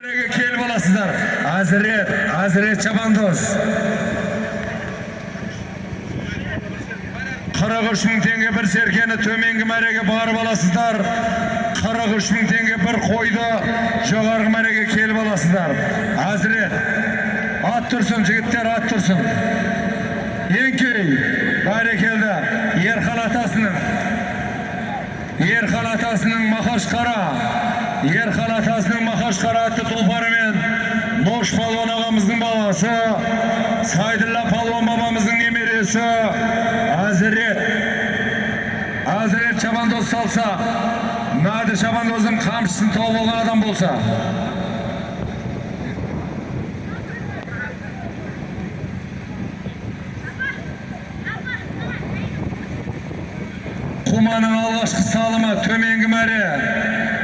Келіп аласыздар. Әзірет, Әзірет шабандоз. 43 мың теңге бір серкені төменгі мәреге барып аласыздар. 43 мың теңге бір қойды жоғарғы мәреге келіп аласыздар. Әзірет, ат тұрсын, жігіттер, ат тұрсын. Еңкей, бәрекелді. Ерхан атасының Мақаш Қара, Ерхан атасының Мақаш Қара атты тұлпарымен Нош палуан ағамыздың баласы, Сайділла палуан бабамыздың немересі Әзірет. Әзірет шабандоз салса, Мәді шабандоздың қамшысын тауып алған адам болса. Құманың алғашқы салымы, төменгі мәре,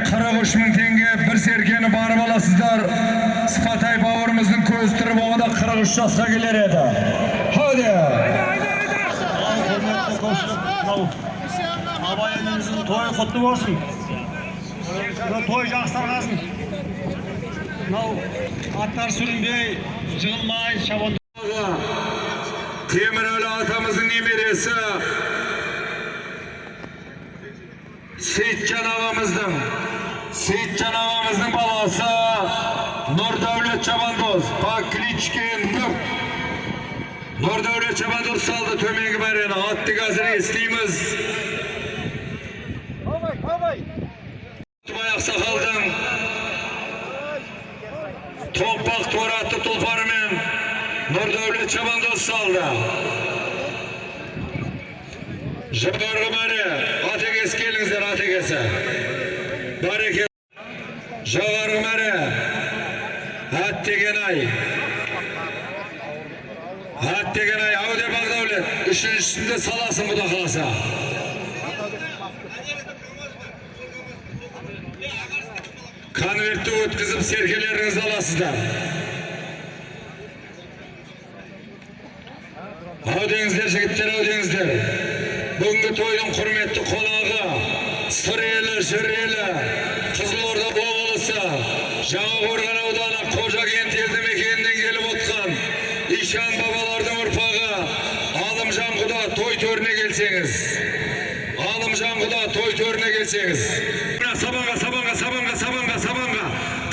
43 мың теңге бір серкені барып аласыздар. Сыпатай бауырымыздың көзі тірі болғанда 43 жасқа келер еді. Hadi. Ал, құрметті көпшілік, мынау Абай ініміздің тойы құтты болсын. Мына той жақсы тарқасын. Мынау аттар сүрінбей, жығылмай, шабан Темірәлі атамыздың немересі, Сейітжан ағамыздың баласы Нұрдәулет шабандоз по кличке Нұр. Нұрдәулет шабандоз салды төменгі мәрені. Атты қазір естиміз. Құтыбай ақсақалдың Томпақ торы атты тұлпарымен Нұрдәулет шабандоз салды. Жоғарғы мәре, ат егесі, келіңіздер, ат егесі. Бәрекелді. Жоғарғы мәре, ат деген ай. Ат деген ай, әуде Бағдәулет, үшіншісінде саласың, құда қаласа. Конвертті өткізіп, серкелеріңізді аласыздар. Ау деңіздер, жігіттер, ау деңіздер. Бүгінгі тойдың құрметті қонағы, Сыр елі, Жыр елі, Қызылорда облысы, Жаңақорған ауданы, Қожакент елді мекенінен келіп отқан ишан бабалардың ұрпағы Алымжан құда, той төріне келсеңіз. Алымжан құда, той төріне келсеңіз. Мына сабанға, сабанға, сабанға, сабанға, сабанға.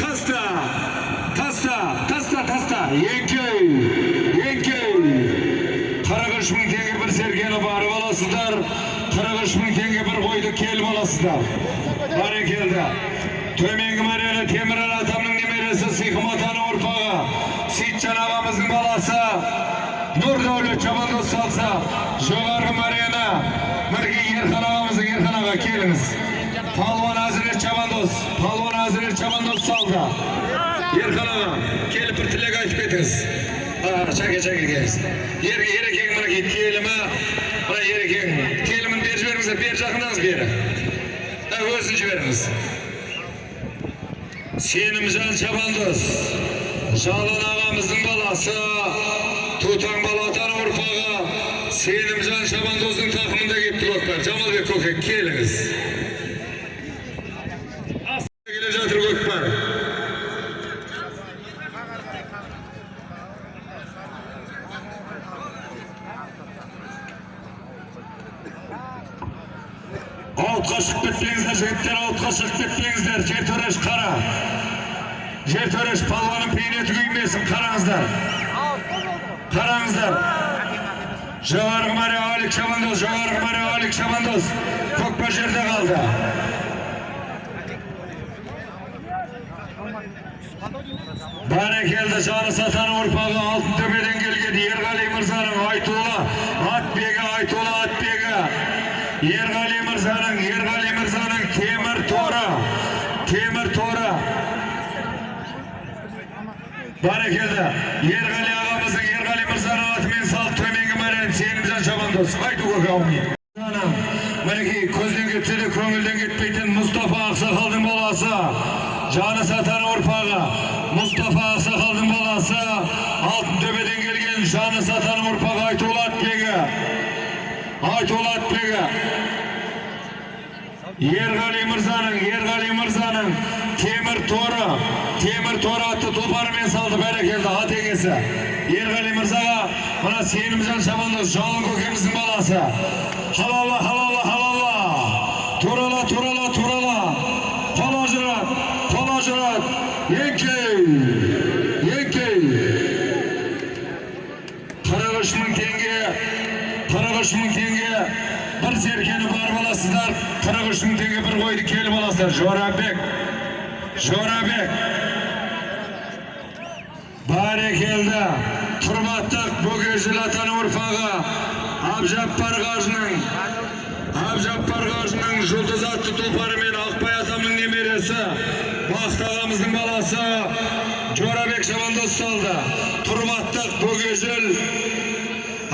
Таста, таста, таста, таста. Еңкей, еңкей. 43 мың теңге бір серкені барып аласыздар. 43 мың теңге бір қойды келіп аласыздар. Бәрекелді. Төменгі мәрені Темірәлі атамның немересі, Сиқым атаның ұрпағы Сейітжан ағамыздың баласы Нұрдәулет шабандоз салса, жоғарғы мәрені мінекей Ерхан ағамыздың. Ерхан аға, келіңіз. Палуан Әзірет шабандоз, палуан Әзірет шабандоз салды. Ерхан аға, келіп бір тілек айтып кетіңіз. Шәке, Шәке, келіңіз. Ерекең, мінекей телімі, мына Ерекең телімін бері жіберіңіздер, бері жақындаңыз, бері. Өзін жіберіңіз. Сенімжан шабандоз, Жалын ағамыздың баласы, Тұтаң Балатаның ұрпағы Сенімжан шабандоздың тақымында кетті көкпар. Жамалбек көке, келіңіз. Келе жатыр көкпар. Аутқа шығып кетпеңіздер, жігіттер, аутқа шығып кетпеңіздер. Жертөреш, қара. Жертөреш палуанның бейнеті күймесін, қараңыздар. Қараңыздар. Жоғарғы мәре Алик шабандоз, жоғарғы мәре Алик шабандоз. Көкпар жерде қалды. Бәрекелді, Жарыс атаның ұрпағы, Алтын төбеден келген Ерғали мырзаның Айтулы атбегі, Айтулы атбегі. Ерғали мырзаның темір торы, темір торы. Бәрекелді. Ерғали ағамыздың, Ерғали мырзаның атымен салып төменгі мәрені Сенімжан шабандоз. Айту көке, әумин. Мінекей, көзден кетсе де көңілден кетпейтін Мұстафа ақсақалдың баласы, Жаныс атаның ұрпағы Мұстафа ақсақалдың баласы, Алтын төбеден келген Жаныс атаның ұрпағы Айтулы атбегі. Айтулы атбегі. Ерғали мырзаның Темір торы, Темір торы атты тұлпарымен салды. Бәрекелді, ат егесі Ерғали мырзаға мына Сенімжан шабандоз, Жалын көкеміздің баласы. Халалла, халалла, халалла! Турала, турала, турала! Қол ажырат, қол ажырат! Еңкей, еңкей! 43 000 теңге, 43 000 теңге бір серкені барып аласыздар. 43 000 теңге бір қойды келіп аласыздар. Жорабек, Жорабек! Бәрекелді! Тұрбаттық Бөгежіл атаның ұрпағы Әбжаппар қажының, Әбжаппар қажының Жұлдыз атты тұлпарымен Ақбай атамның немересі, Бақыт ағамыздың баласы Жорабек шабандоз салды. Тұрбаттық Бөгежіл,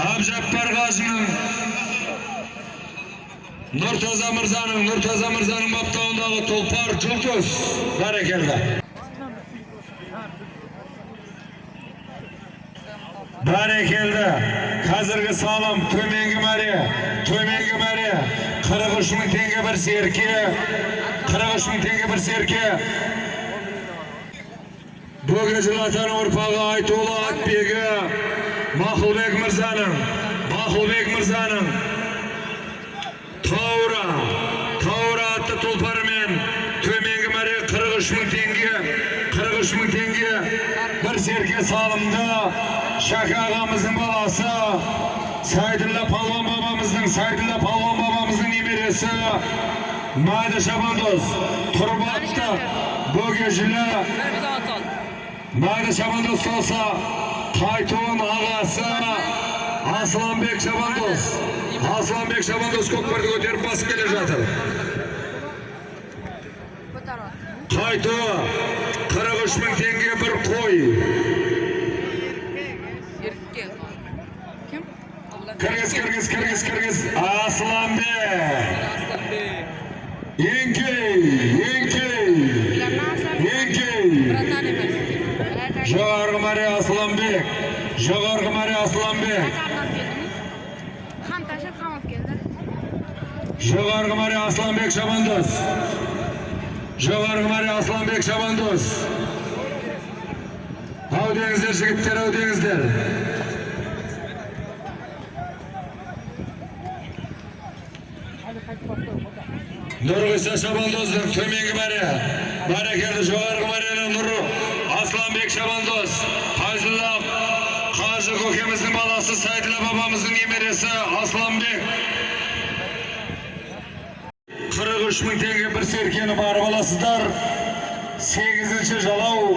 Әбжаппар қажының, Нұртаза мырзаның, Нұртаза мырзаның баптауындағы тұлпар Жұлдыз. Бәрекелді! Бәрекелді! Қазіргі салым төменгі мәре, төменгі мәре 43 000 теңге бір серке, 43 000 теңге бір серке. Бөгежіл атаның ұрпағы Айтулы атбегі Мақұлбек мырзаның, Мақұлбек мырзаның Таура, Таура атты тұлпарымен төменгі мәре 43 000 теңге, 43 000 теңге бір серке салымды Шәкі ағамыздың баласы Сайділла палуан бабамыздың, Сайділла палуан бабамыздың немересі Мәді шабандоз. Тұрбатты Бөгежілі Мәді шабандоз салса, Қайтуын ағасы Асланбек шабандоз, Асланбек шабандоз көкпарды көтеріп басып келе жатыр. Қайтуы, 43 000 теңге бір қой. Кім? Кіргіз, кіргіз, кіргіз, кіргіз! Асланбек, еңкей, еңкей, еңкей! Братан емес. Жоғарғы мәре Асланбек, жоғарғы мәре Асланбек. Хан ташып, хан алып келді. Жоғарғы мәре Асланбек шабандоз, жоғарғы мәре Асланбек шабандоз. Ау деңіздер, жігіттер, ау деңіздер! Нұрғиса шабандоздың төменгі мәре. Бәрекелді! Жоғарғы мәрені Нұр Асланбек шабандоз, Файзулла қажы көкеміздің баласы, Сайділла бабамыздың немересі Асланбек. 43 000 теңге бір серкені барып аласыздар. Сегізінші жалау,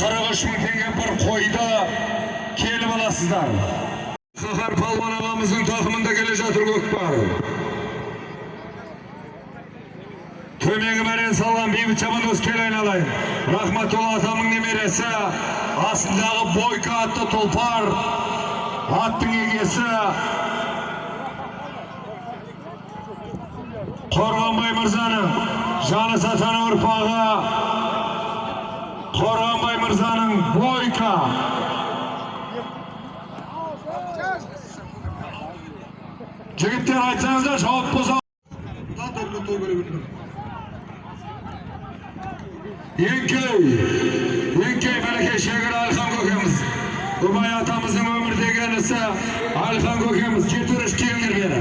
43 000 теңге бір қойды келіп аласыздар. Қаһар палуан ағамыздың тақымында келе жатыр көкпар. Төменгі мәрен салған Бейбіт шабандоз, кел айналайын. Рахматулла атамның немересі, астындағы Бойка атты тұлпар, аттың егесі Қорғанбай мырзаның, Жаныс атаның ұрпағы Қорғанбай мырзаның Бойка. Жігіттер, айтсаңыздар, жауап болса. Еңкей, еңкей! Мінекей, Шегір Әлхан көкеміз, Ұбай атамыздың өмірдегі інісі Әлхан көкеміз. Жетіріш, келіңдер бері,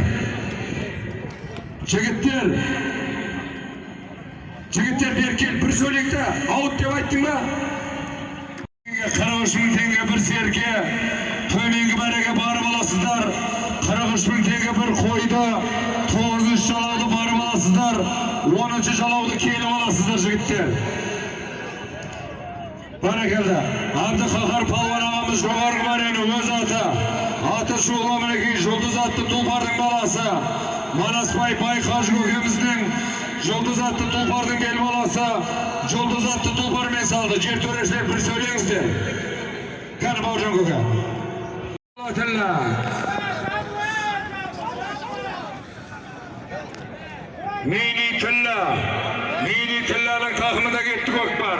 жігіттер. Жігіттер, бері кел, бір сөйлейік та. Аут деп айттың ба? 43 000 теңге бір серке төменгі мәреге барып аласыздар. 43 000 теңге бір қойды, тоғызыншы жалауды барып аласыздар, 10-шы жалауды келіп аласыздар, жігіттер. Бәрекелді! Әбдіқаһар палуан ағамыз жоғарғы мәрені өз аты, аты шулы, мінекей, Жұлдыз атты тұлпардың баласы, Манасбай бай қажы көкеміздің Жұлдыз атты тұлпардың бел баласы Жұлдыз атты тұлпармен салды. Жер төрешілер, бір сөйлеңіздер. Кәні, Бауыржан көке. Тілла. Мини Тілла, Мини Тілланың тақымында кетті көкпар.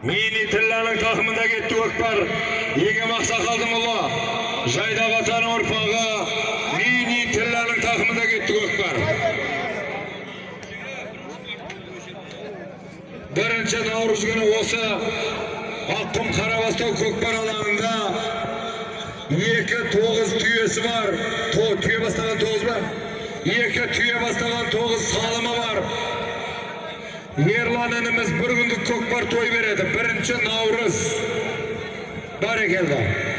Мини Тілланың тақымында кетті көкпар. Егем ақсақалдың ұлы, Жайдақ атаның ұрпағы Мини Тілланың тақымында кетті. Кеттік, көкпар. 1 наурыз күні осы Аққұм Қарабастау көкпар алаңында екі тоғыз түйесі бар. Түйе бастаған тоғыз ба? Екі түйе бастаған тоғыз салымы бар. Ерлан ініміз бір күндік көкпар той береді. 1 наурыз. Бәрекелді.